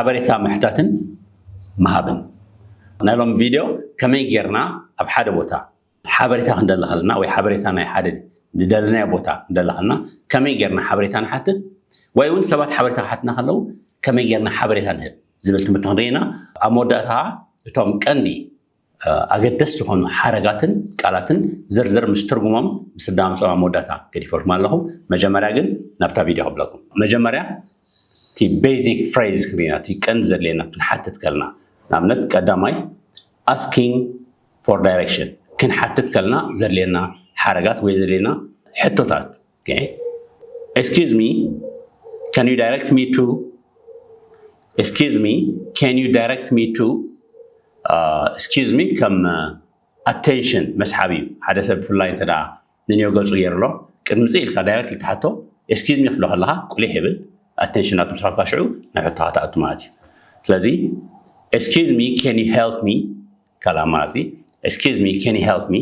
ሓበሬታ ምሕታትን ምሃብን። ናይ ሎም ቪድዮ ከመይ ጌርና ኣብ ሓደ ቦታ ሓበሬታ ክንደሊ ከለና ወይ ሓበሬታ ናይ ሓደ ዝደለናዮ ቦታ ክንደሊ ከለና ከመይ ጌርና ሓበሬታ ንሓትት ወይ እውን ሰባት ሓበሬታ ክሓትና ከለዉ ከመይ ጌርና ሓበሬታ ንህብ ዝብል ትምህርቲ ክንርኢ ኢና። ኣብ መወዳእታ እቶም ቀንዲ ኣገደስቲ ዝኾኑ ሓረጋትን ቃላትን ዝርዝር ምስ ትርጉሞም ምስ እንዳምፅኦም ኣብ መወዳእታ ገዲፈልኩም ኣለኹ። መጀመርያ ግን ናብታ ቪድዮ ክብለኩም። መጀመርያ እቲ basic phrase ክንርኢና፣ እቲ ቀንዲ ዘድልየና ክንሓትት ከልና፣ ንኣብነት ቀዳማይ asking for direction ክንሓትት ከልና ዘድልየና ሓረጋት ወይ ዘድልየና ሕቶታት። Okay. Excuse me, can you direct me to? Excuse me, can you direct me to? Excuse me ከም attention መስሓብ እዩ። ሓደ ሰብ ብፍላይ እንተ ነንዮ ገፁ ገይሩ ኣሎ ቅድሚ ፅእ ኢልካ ዳይረክት ልትሓቶ excuse me ክትብሎ ከለካ ቁሊሕ ይብል። ኣቴንሽን ናቱ ምስ ረክብካ ሽዑ ናብ ሕቶካ ትኣቱ ማለት እዩ። ስለዚ excuse me, can you help me? ካልእ ኣማራፂ excuse me, can you help me?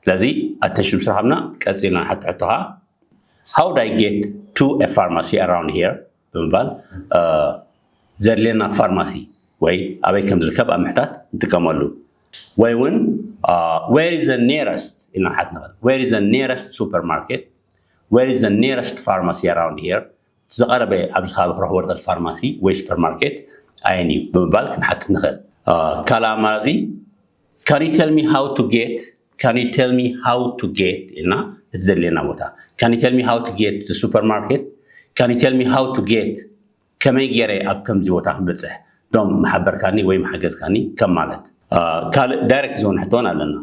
ስለዚ ኣቴንሽን ምስ ረከብና ቀፂልና ንሓቶ ሕቶ ከዓ how do I get to a pharmacy around here ብምባል ዘድልየና ፋርማሲ ወይ ኣበይ ከም ዝርከብ ኣብ ምሕታት ንጥቀመሉ። ወይ እውን where is the nearest ኢልና ንሓት ንኽእል። Where is the nearest supermarket? Where is the nearest pharmacy around here? ዝቐረበ ኣብዚ ከባቢ ክረኽቦ ዝኽእል ፋርማሲ ወይ ሱፐርማርኬት ኣየን እዩ ብምባል ክንሓትት ንኽእል። ካልእ ኣማራፂ can you tell me how to get? Can you tell me how to get ኢልና እቲ ዘድልየና ቦታ can you tell me how to get the supermarket? Can you tell me how to get ከመይ ገይረ ኣብ ከምዚ ቦታ ክበፅሕ ዶ ምሓበርካኒ ወይ ምሓገዝካኒ ከም ማለት። ካልእ ዳይሬክት ዝሆን ሕቶን ኣለና።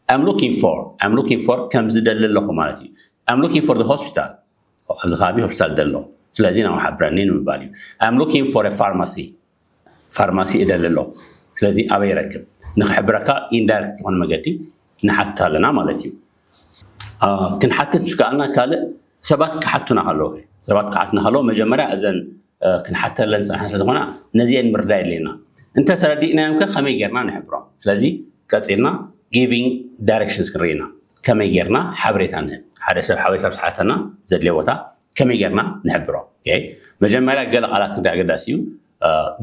I'm looking for I'm looking for ከም ዝደሊ ኣለኹ ማለት እዩ። I'm looking for the hospital ኣብዚ ከባቢ ሆስፒታል ደሎ ስለዚ ናብ ሓብረኒ ንምባል እዩ። I'm looking for a pharmacy ፋርማሲ እደሊ ኣሎ ስለዚ ኣበይ ይረክብ ንክሕብረካ ኢንዳይሬክት ዝኾነ መገዲ ንሓትት ኣለና ማለት እዩ። ክንሓትት ምስ ከኣልና ካልእ ሰባት ክሓቱና ከለዉ ሰባት ክሓቱና ከለዉ መጀመርያ እዘን ክንሓተለን ዝፀናሕና ስለዝኾና ነዚአን ምርዳእ የድልየና። እንተ ተረዲእናዮም ከ ከመይ ጌርና ንሕብሮም? ስለዚ ቀፂልና giving directions ክንርኢ ኢና። ከመይ ጌርና ሓበሬታ ንህብ? ሓደ ሰብ ሓበሬታ ምስ ሓተና ዘድልዮ ቦታ ከመይ ጌርና ንሕብሮ? መጀመርያ ገለ ቃላት ክንርኢ ኣገዳሲ እዩ።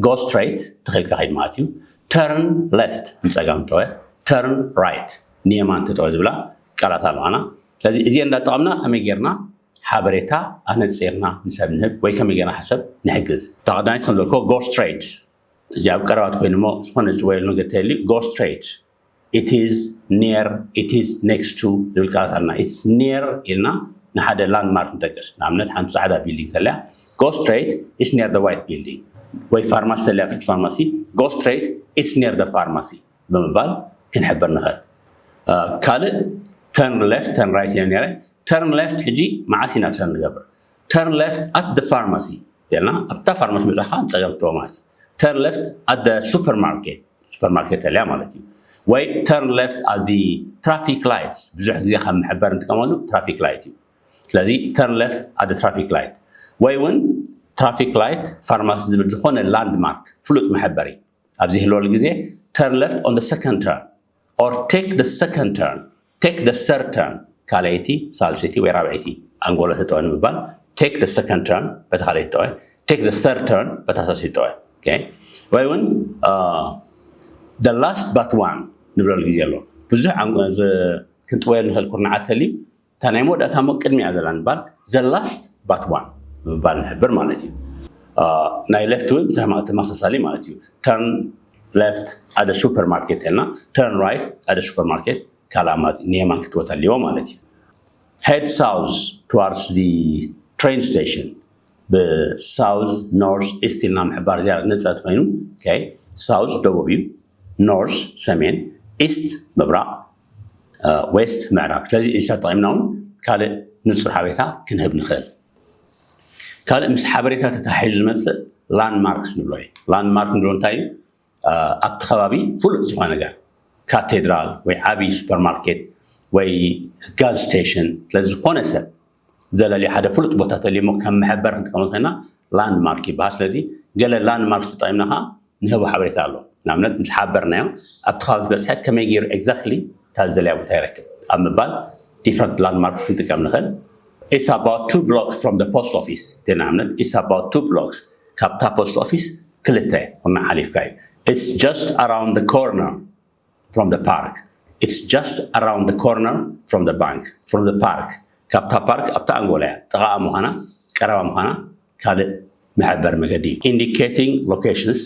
Go straight ተኺልካ ኸይድ ማለት እዩ። Turn left ንፀጋም ተወ፣ turn right ንየማን ተጠወ ዝብላ ቃላት ኣለዋና። ስለዚ እዚአን እንዳጠቐምና ከመይ ጌርና ሓበሬታ ኣነፂርና ንሰብ ንህብ ወይ ከመይ ጌርና ሰብ ንሕግዝ? እታ ቀዳመይቲ ከም ዝበልክዎ go straight፣ ኣብ ቀረባ እንተኾይኑ እሞ ዝኾነ ዝፅወየሉ መገዲ ተልዩ go straight፣ it is near, it is next to ዝብል ቃላት ኣለና። It's near ኢልና ንሓደ ላንድማርክ ንጠቅስ። ንኣብነት ሓንቲ ፃዕዳ ቢልዲንግ ተልያ go straight, it's near the white building፣ ወይ ፋርማሲ ተልያ ፍርድ ፋርማሲ go straight, it's near the pharmacy ብምባል ክንሕብር ንኽእል። ካልእ turn left, turn right ኢለ ነይረ። Turn left ሕጂ መዓስ ኢና ተርን ንገብር? Turn left at the pharmacy ኢልና ኣብታ ፋርማሲ መጻኻ ንጸገም ትወ ማለት እዩ። Turn left at the supermarket፣ ሱፐርማርኬት ተልያ ማለት እዩ። ወይ turn left at the traffic lights፣ ብዙሕ ግዜ ካብ መሐበር እንጥቀመሉ ትራፊክ ላይት እዩ። ስለዚ turn left at the traffic light ወይ እውን ትራፊክ ላይት ፋርማሲ ዝብል ዝኾነ ላንድማርክ ፍሉጥ መሐበሪ ኣብዚ ህልወሉ ግዜ turn left on the second turn or take the second turn፣ take the third turn፣ ካልኣይቲ፣ ሳልሰይቲ ወይ ራብዐይቲ ኣንጎሎ ተጠወ ንምባል take the second turn በቲ ካልኣይቲ ጠወ፣ take the third turn በታ ሳልሰይቲ ጠወ። ወይ እውን the last but one ንብለሉ ግዜ ኣሎ። ብዙሕ ክንጥወየሉ ንኽእል ኩርናዓት ተልዩ እታ ናይ መወዳእታ እሞ ቅድሚያ ዘላ ንባል the last but one ብምባል ንሕብር ማለት እዩ። ናይ ሌፍት እውን ተመሳሳሊ ማለት እዩ። Turn left at the supermarket ኢልና turn right at the supermarket ካልኣ ማለት እዩ። ንየማን ክትወ ተልዎ ማለት እዩ። Head south towards the train station። ብሳውዝ፣ ኖርዝ፣ ኢስት ኢልና ምሕባር ዝያዳ ነፃ ኮይኑ ሳውዝ ደቡብ እዩ፣ ኖርዝ ሰሜን፣ ኢስት ምብራቕ፣ ዌስት ምዕራብ። ስለዚ እዚ ተጠቒምና እውን ካልእ ንፁር ሓበሬታ ክንህብ ንኽእል። ካልእ ምስ ሓበሬታ ተተሓሒዙ ዝመፅእ ላንድማርክስ ንብሎ እዩ። ላንድማርክ ንብሎ እንታይ እዩ? ኣብቲ ከባቢ ፍሉጥ ዝኾነ ነገር ካቴድራል ወይ ዓብዪ ሱፐርማርኬት ወይ ጋዝ ስቴሽን ስለዝኾነ ሰብ ዘለልዩ ሓደ ፍሉጥ ቦታ ተልሞ ከም መሐበር ክንጥቀመሉ ኮይና ላንድማርክ ይበሃል። ስለዚ ገለ ላንድማርክ ተጠቂምና ከዓ ንህቦ ሓበሬታ ኣሎ። ንኣብነት ምስ ሓበርናዮ ኣብቲ ከባቢ ዝበፅሐ ከመይ ገይሩ ኤግዛክትሊ እታ ዝደለያ ቦታ ይረክብ ኣብ ምባል ዲፍረንት ላንድማርክስ ክንጥቀም ንኽእል። It's about two blocks from the post office። ንኣብነት it's about two blocks ካብታ ፖስት ኦፊስ ክልተ ኩርናዕ ሓሊፍካ እዩ። It's just around the corner from the park. It's just around the corner from the bank, from the park. ካብታ ፓርክ ኣብታ ኣንጎላ እያ፣ ጥቓኣ ምዃና፣ ቀረባ ምዃና ካልእ መሐበሪ መገዲ እዩ። Indicating locations,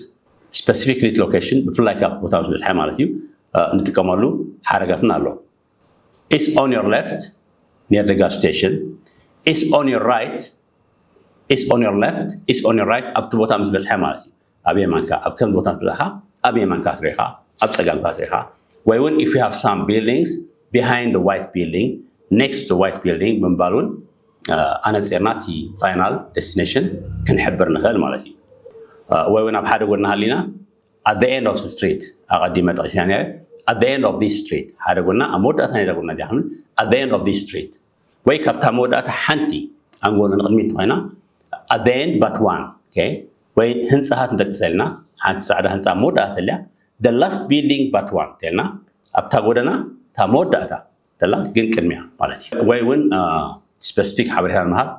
specific lit location፣ ብፍላይ ካብ ቦታ ምስ በዝሐ ማለት እዩ፣ እንጥቀመሉ ሓረጋትና ኣሎ። It's on your left, near the gas station. It's on your right. It's on your left. It's on your right. ኣብቲ ቦታ ምስ በዝሐ ማለት እዩ። ኣብ የማንካ ኣብ ከም ቦታ ምስ በዝሐ ኣብ የማንካ ትሪኻ፣ ኣብ ፀጋምካ ትሪኻ። ወይ እውን if you have some buildings behind the white building, next to white building ብምባል እውን ኣነፂርና እቲ final destination ክንሕብር ንኽእል ማለት እዩ። ወይ እውን ኣብ ሓደ ጎድና ሃሊና at the end of the street፣ ኣቐዲመ ጠቂሰ ነረ፣ at the end of this street፣ ሓደ ጎና ኣብ መወዳእታ ናይ ጎና ዲኣ፣ at the end of this street፣ ወይ ካብታ መወዳእታ ሓንቲ ኣንጎሎ ንቕድሚት እንተኾይና at the end but one። ወይ ህንፃታት ንጠቅስ ኣለና፣ ሓንቲ ፃዕዳ ህንፃ መወዳእታ ተልያ the last building but one ተልና ኣብታ ጎደና እታ መወዳእታ ተላ ግን ቅድሚያ ማለት እዩ። ወይ እውን ስፐሲፊክ ሓበሬታ ንምሃብ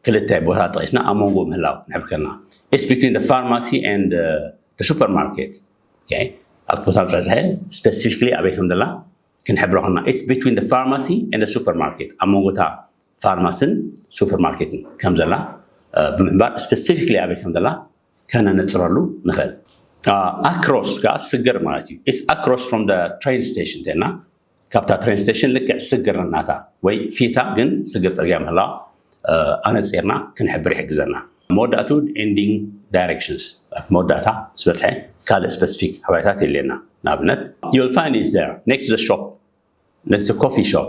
ክልተ ቦታ ጠቂስና ኣብ መንጎ ምህላው ንሕብርከና። It's between the pharmacy and supermarket። ኣብ ቦታ ምፅሕፅሐ ስፐሲፊክሊ ኣበይ ከም ዘላ ክንሕብረኹና። It's between the pharmacy and supermarket፣ ኣብ መንጎታ ፋርማስን ሱፐርማርኬትን ከም ዘላ ብምሕባር ስፐሲፊክሊ ኣበይ ከም ዘላ ከነነፅረሉ ንኽእል። ኣክሮስ ከዓ ስግር ማለት እዩ። It's across from the train station ተና ካብታ ትሬን ስቴሽን ልክዕ ስግር ናታ ወይ ፊታ ግን ስግር ፅርግያ ምህላዋ ኣነፂርና ክንሕብር ይሕግዘና። መወዳእቱ ending directions፣ መወዳእታ ምስ በፅሐ ካልእ ስፐሲፊክ ሓበሬታት የድልየና። ንኣብነት you'll find it there next to the shop, next to the coffee shop,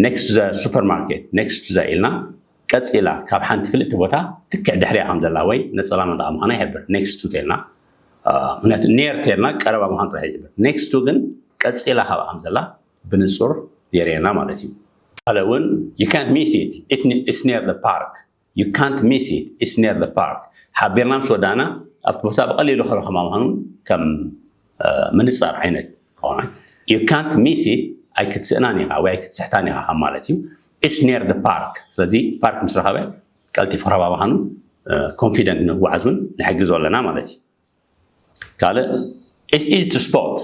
next to the supermarket, next to the ኢልና ቀፂላ ካብ ሓንቲ ፍልጥቲ ቦታ ልክዕ ድሕሪያ ከም ዘላ ወይ ነፀላ መንደቓ ምዃና ይሕብር። Next to ተልና ምክንያቱ near ተልና ቀረባ ምዃን ጥራሕ ይሕብር። Next to ግን ቀፂላ ካብኣ ከም ዘላ ብንፁር የርእየና ማለት እዩ። ካልእ እውን you can't miss it, it's near the park. You can't miss it, it's near the park. ሓቢርና ምስ ወዳእና ኣብቲ ቦታ ብቐሊሉ ክረኸማ ምዃኑ ከም ምንፃር ዓይነት። You can't miss it፣ ኣይክትስእናን ኢኻ ወይ ኣይክትስሕታን ኢኻ ከም ማለት እዩ። It's near the park። ስለዚ ፓርክ ምስ ረኸበ ቀልጢፉ ክረኸባ ምዃኑ ኮንፊደንት ንጉዓዝ እውን ንሕግዞ ኣለና ማለት እዩ። ካልእ it's easy to spot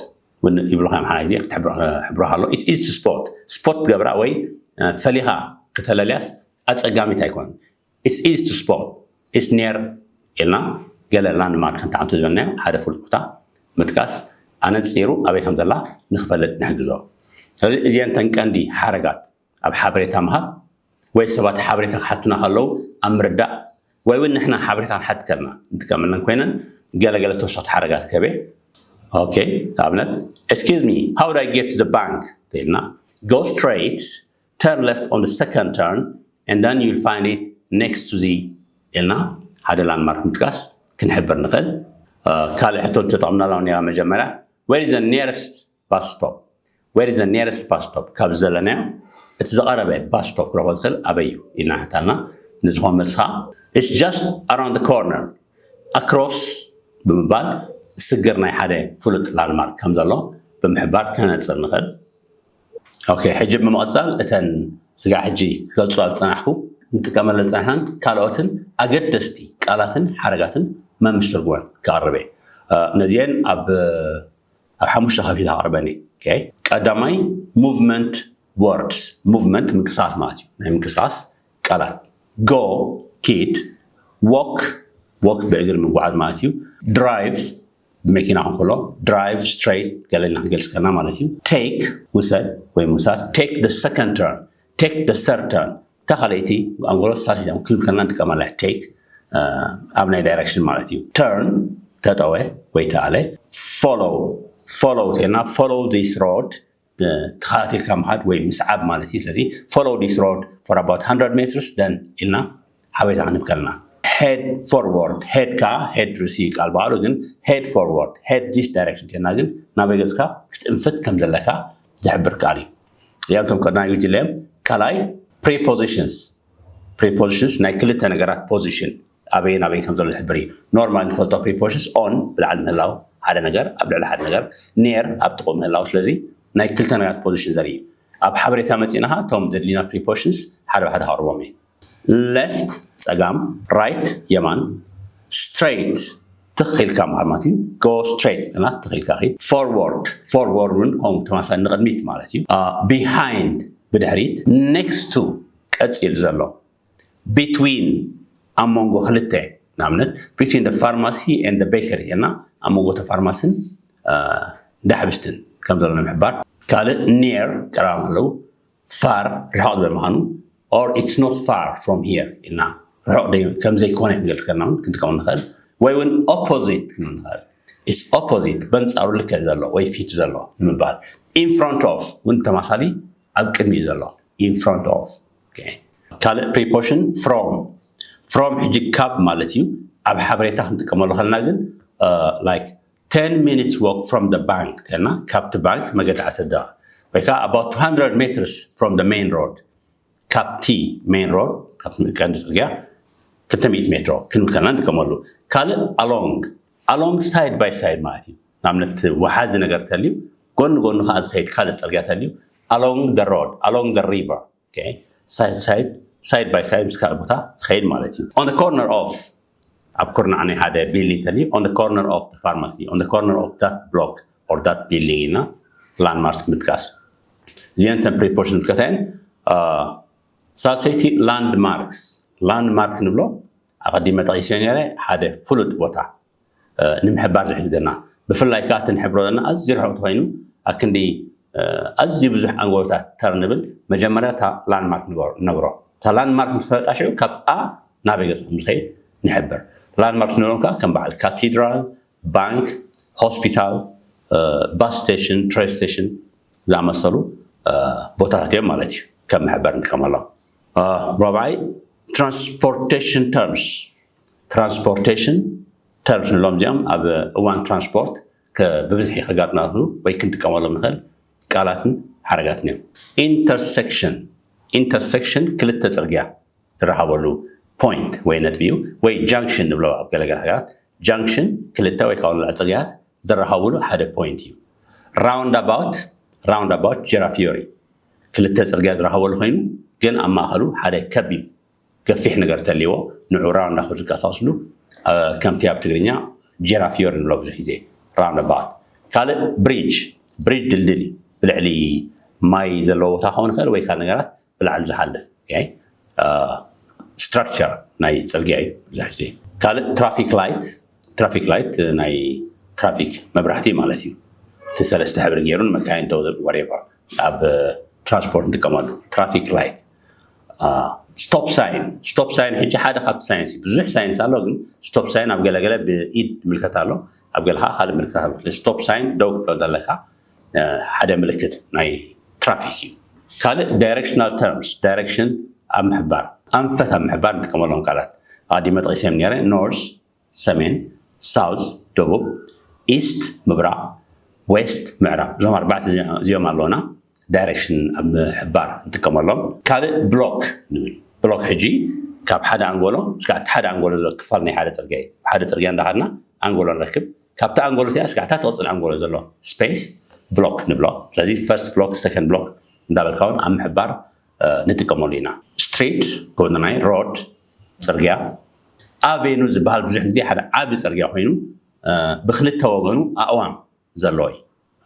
እውን ይብሉ ከም ሓና ግዜ ክትሕብሮ ከሎ it's easy to spot። ስፖት ገብራ ወይ ፈሊኻ ክተለልያስ ኣፀጋሚት ኣይኮነን። It's easy to spot, it's near ኢልና ገለ ላንድማርክ ከምቲ ዓንቱ ዝበልናዮ ሓደ ፍሉጥ ቦታ ምጥቃስ ኣነፂሩ ኣበይ ከም ዘላ ንክፈልጥ ንሕግዞ። ስለዚ እዚአን ተን ቀንዲ ሓረጋት ኣብ ሓበሬታ ምሃብ ወይ ሰባት ሓበሬታ ክሓቱና ከለዉ ኣብ ምርዳእ ወይ እውን ንሕና ሓበሬታ ክንሓት ከልና እንጥቀመለን ኮይነን ገለገለ ተወሰኽቲ ሓረጋት ከቤ። Okay፣ ንኣብነት excuse me, how do I get to the bank ኢልና go straight, turn left on the second turn and then you'll find it next to the ኢልና ሓደ ላንድማርክ ምጥቃስ ክንሕብር ንኽእል። ካልእ ሕቶ ተጠቕምናላ ነራ መጀመርያ where is the nearest bus stop? Where is the nearest bus stop? ካብ ዘለናዮ እቲ ዝቐረበ ባስ ስቶፕ ክረኽቦ ዝኽእል ኣበይ እዩ ኢልና ሕታልና ንዝኾን መልስኻ it's just around the corner, across ብምባል ስግር ናይ ሓደ ፍሉጥ ላንድማርክ ከም ዘሎ ብምሕባር ከነፅር ንኽእል። ኦኬ፣ ሕጂ ብምቕፃል እተን ስጋዕ ሕጂ ክገልፁ ኣብ ዝፀናሕኩ ንጥቀመለን ዝፀናሕናን ካልኦትን ኣገደስቲ ቃላትን ሓረጋትን መምሽ ትርጉመን ክቐርብ እየ። ነዚአን ኣብ ኣብ ሓሙሽተ ከፊለ ክቐርበን እየ። ቀዳማይ movement words፣ movement ምንቅስቃስ ማለት እዩ። ናይ ምንቅስቃስ ቃላት go፣ ኪድ፣ walk፣ walk ብእግሪ ምጉዓዝ ማለት እዩ። Drive ብመኪና ክንክሎ drive straight ገለና ክንገልፅ ከና ማለት እዩ። Take ውሰድ ወይ ምውሳድ። Take the second turn፣ take the third turn እታ ካልኣይቲ ኣንጎሎ ሳልሲት ክንብል ከለና ንጥቀመላ take ኣብ ናይ ዳይሬክሽን ማለት እዩ። Turn ተጠወ ወይ ተኣለ። Follow፣ follow ተልና follow this road ተኸታቲልካ ምኻድ ወይ ምስዓብ ማለት እዩ። ስለዚ follow this road for about hundred meters then ኢልና ሓበሬታ ክንህብ ከለና head forward፣ head ከዓ head ርእሲ ቃል በዓሉ ግን head forward፣ head this direction ተልና ግን ናበይ ገፅካ ክትእንፍት ከም ዘለካ ዝሕብር ቃል እዩ። እዚኣቶም ቀዳማይ ጉጅለ እዮም። ካልኣይ prepositions፣ prepositions ናይ ክልተ ነገራት position ኣበይን ኣበይን ከም ዘሎ ዝሕብር እዩ። ኖርማል ንፈልጦ prepositions on ብላዕሊ ምህላው ሓደ ነገር ኣብ ልዕሊ ሓደ ነገር፣ near ኣብ ጥቕኡ ምህላው። ስለዚ ናይ ክልተ ነገራት position ዘርኢ እዩ። ኣብ ሓበሬታ መፂእና ኸዓ እቶም ዘድልዩና prepositions ሓደ ብሓደ ከቕርቦም እዩ። Left ፀጋም፣ right የማን፣ straight ትኽ ኢልካ ምኻድ ማለት እዩ። Go straight፣ እና ትኽ ኢልካ ኺድ። Forward፣ forward እውን ከምኡ ተመሳሳሊ ንቕድሚት ማለት እዩ። Behind፣ ብድሕሪት። Next to፣ ቀፂሉ ዘሎ። Between፣ ኣብ መንጎ ክልተ። ንኣብነት between the pharmacy and the bakery፣ እና ኣብ መንጎ እቲ ፋርማሲን ዳሕብስትን ከም ዘሎ ንምሕባር። ካልእ near፣ ቀረባ ኣለዉ። Far፣ ርሕቕ ዝበለ ምዃኑ። Or it's not far from here ኢልና ርሑቕ ከም ዘይኮነ ክንገልፅ ከለና እውን ክንጥቀም ንኽእል። ወይ እውን opposite ክንብል ንኽእል። It's opposite፣ በንፃሩ ልክዕ ዘሎ ወይ ፊቱ ዘሎ ንምባል። In front of እውን ተማሳሊ፣ ኣብ ቅድሚኡ ዘሎ። In front of። ካልእ preposition from። From ሕጂ ካብ ማለት እዩ። ኣብ ሓበሬታ ክንጥቀመሉ ከለና ግን like ten minutes walk from the bank ተልና፣ ካብቲ ባንክ መገዲ ዓሰርተ ደቂቕ፣ ወይ ከዓ about two hundred meters from the main road፣ ካብቲ main road፣ ካብቲ ቀንዲ ፅርግያ ክልተ ሚእቲ ሜትሮ ክንብል ከለና ንጥቀመሉ። ካልእ along፣ along side by side ማለት እዩ። ንኣብነት ወሓዚ ነገር ተልዩ፣ ጎኒ ጎኒ ከዓ ዝኸይድ ካልእ ፅርግያ ተልዩ፣ along the road, along the river፣ side by side ምስ ካልእ ቦታ ዝኸይድ ማለት እዩ። On the corner of፣ ኣብ ኩርናዕ ናይ ሓደ building ተልዩ፣ on the corner of the pharmacy, on the corner of that block or that building ኢልና landmarks ምጥቃስ። እዚአን እተን preposition ዝከታየን። ሳልሰይቲ landmarks። Landmark ንብሎ፣ ኣቐዲመ ጠቒሰዮ ነይረ፣ ሓደ ፍሉጥ ቦታ ንምሕባር ዝሕግዘና። ብፍላይ ከዓ እቲ ንሕብሮ ዘለና ኣዝዩ ርሑቕ ተኾይኑ፣ ኣክንዲ ኣዝዩ ብዙሕ ኣንጎሎታት ተር ንብል፣ መጀመርያ እታ landmark ንነግሮ። እታ landmark ምስ ፈለጣ ሽዑ ካብኣ ናበይ ገፅ ከም ዝኸይድ ንሕብር። Landmark ንብሎም ከዓ ከም በዓል cathedral፣ ባንክ፣ ሆስፒታል፣ bus station፣ train station ዝኣመሰሉ ቦታታት እዮም ማለት እዩ። ከም መሕበር ንጥቀመሎም። ራብዓይ፣ transportation terms። Transportation terms ንብሎም እዚኦም ኣብ እዋን ትራንስፖርት ብብዝሒ ከጋጥሙና ዝኽእሉ ወይ ክንጥቀመሎም ንኽእል ቃላትን ሓረጋትን እዮም። Intersection። Intersection ክልተ ፅርግያ ዝራኸበሉ point ወይ ነጥቢ እዩ። ወይ junction ንብሎ ኣብ ገለገለ ሃገራት። Junction ክልተ ወይ ካብ ልዕሊ ፅርግያታት ዝራኸብሉ ሓደ point እዩ። Roundabout። Roundabout፣ ጀራፊዮሪ፣ ክልተ ፅርግያ ዝራኸበሉ ኮይኑ ግን ኣብ ማእኸሉ ሓደ ከቢብ ገፊሕ ነገር ተልይዎ ንዑ round ኣኽሉ ዝንቀሳቐስሉ፣ ከምቲ ኣብ ትግርኛ ጀራፊዮሪ ንብሎ ብዙሕ ግዜ። Roundabout። ካልእ bridge። Bridge ድልድል እዩ። ብልዕሊ ማይ ዘለዎ ቦታ ክኸውን ይኽእል ወይ ካልእ ነገራት ብላዕሊ ዝሓልፍ structure ናይ ፅርግያ እዩ ብዙሕ ግዜ። ካልእ traffic light። Traffic light ናይ ትራፊክ መብራህቲ ማለት እዩ። እቲ ሰለስተ ሕብሪ ገይሩ ንመካይን ደው ዘብል፣ whatever፣ ኣብ ትራንስፖርት ንጥቀመሉ traffic light። Stop sign። Stop sign ሕጂ ሓደ ካብቲ ሳይንስ እዩ። ብዙሕ ሳይንስ ኣሎ፣ ግን stop sign ኣብ ገለገለ ብኢድ ምልከት ኣሎ፣ ኣብ ገለ ከዓ ካልእ ምልከት ኣሎ። Stop sign ደው ክትብሎ ዘለካ ሓደ ምልክት ናይ ትራፊክ እዩ። ካልእ directional terms። Direction ኣብ ምሕባር፣ ኣንፈት ኣብ ምሕባር ንጥቀመሎም ቃላት ኣቐዲመ ጠቒሰዮም ነይረ። North፣ ሰሜን፣ south፣ ደቡብ፣ east፣ ምብራቕ፣ west፣ ምዕራብ። እዞም ኣርባዕተ እዚኦም ኣለውና። Direction ኣብ ምሕባር ንጥቀመሎም። ካልእ block ንብል። Block ሕጂ ካብ ሓደ ኣንጎሎ እስካዕ እቲ ሓደ ኣንጎሎ ዘሎ ክፋል ናይ ሓደ ፅርግያ እዩ። ሓደ ፅርግያ እንዳኸድና ኣንጎሎ ንረክብ። ካብቲ ኣንጎሎ እቲኣ እስካዕ እታ ትቕፅል ኣንጎሎ ዘሎ space block ንብሎ። ስለዚ first block፣ second block እንዳበልካ እውን ኣብ ምሕባር ንጥቀመሉ ኢና። Street፣ ጎደናይ፣ road፣ ፅርግያ። Avenue ዝበሃል ብዙሕ ግዜ ሓደ ዓቢ ፅርግያ ኮይኑ ብክልተ ወገኑ ኣእዋም ዘለዎ እዩ።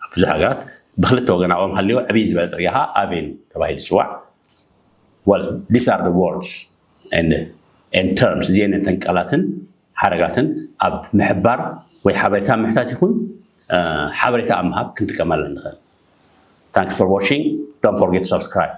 ኣብ ብዙሕ ሃገራት ብክልተ ወገን ኣእዋም ሃልዮ ዕብይ ዝበለ ፅርግያ ከዓ avenue ተባሂሉ ይፅዋዕ። Well, these are the words and terms። እዚአን እተን ቃላትን ሓረጋትን ኣብ ምሕባር ወይ ሓበሬታ ምሕታት ይኹን ሓበሬታ ኣብ ምሃብ ክንጥቀመለን ንኽእል። Thanks for watching. Don't forget to subscribe.